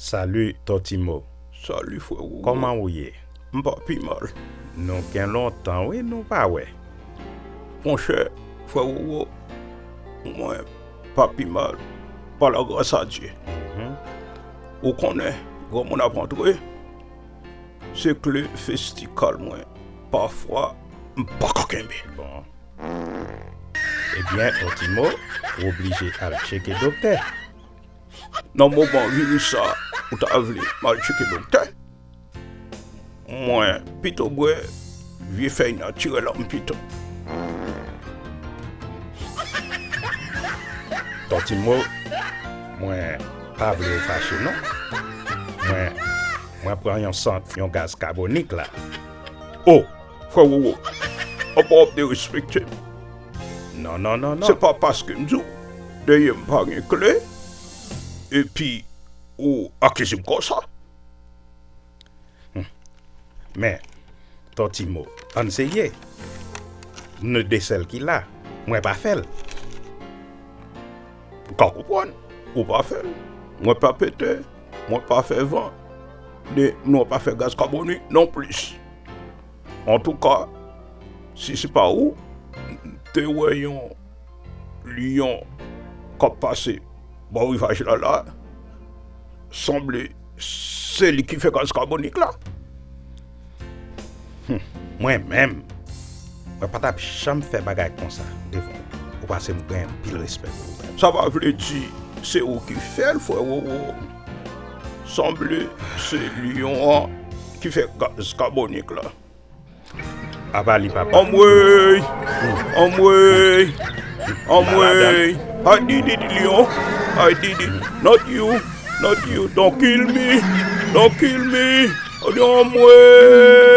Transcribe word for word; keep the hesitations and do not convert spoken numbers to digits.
Salut, Tòtimo. Salut, frè Wowo. Kòman ou ye? M pa pi mal. Nou gen lontan, wi, nou pa wè. Monchè, frè Wowo, mwen pa pi mal, pa la gras a Dye. Mhm. Ou konnen, granmoun ap antre, se kle festikal mwen. Pafwa, m pa ka kenbe. Bon. Ebyen, Tòtimo, ou oblije al tcheke doktè. Nan moman viris sa, ou ta vle m al tcheke doktè? Mwen pito bwè vye fèy natirèl an pito. Tòtimo, mwen pa vle ou fache non. Mwen, mwen pran yon sant, yon gaz kabonik la. O, frè Wowo, ou pa ap derespekte m. Non, non, non, non. Se pa paske m di w dèyè m pa gen kle, epi ou akize m konsa. Hmm. Men, Tòtimo, ann serye. Nou de sèl ki la. Mwen pa fè l. Ou ka konprann, ou pa fè l. Mwen pa pete, mwen pa fè van, ni mwen pa fè gaz kabonik non plis. Antouka, si se pa ou, m te wè yon lyon k ap pase bò rivaj la la, sanble se li ki fè gaz kabonik la. Hmm, mwen menm, mwen pa t ap janm fè bagay konsa devan ou. Ou pase m gen anpil respè pou ou menm. Sa pa vle di se ou ki fè l, frè Wowo. Sanble se lyon an ki fè gaz kabonik la. Apa li, papa? Anmwey! Anmwey! Anmwey! I did it, Leon! I did it! Not you! Not you! Don't kill me! Don't kill me! Anmwey!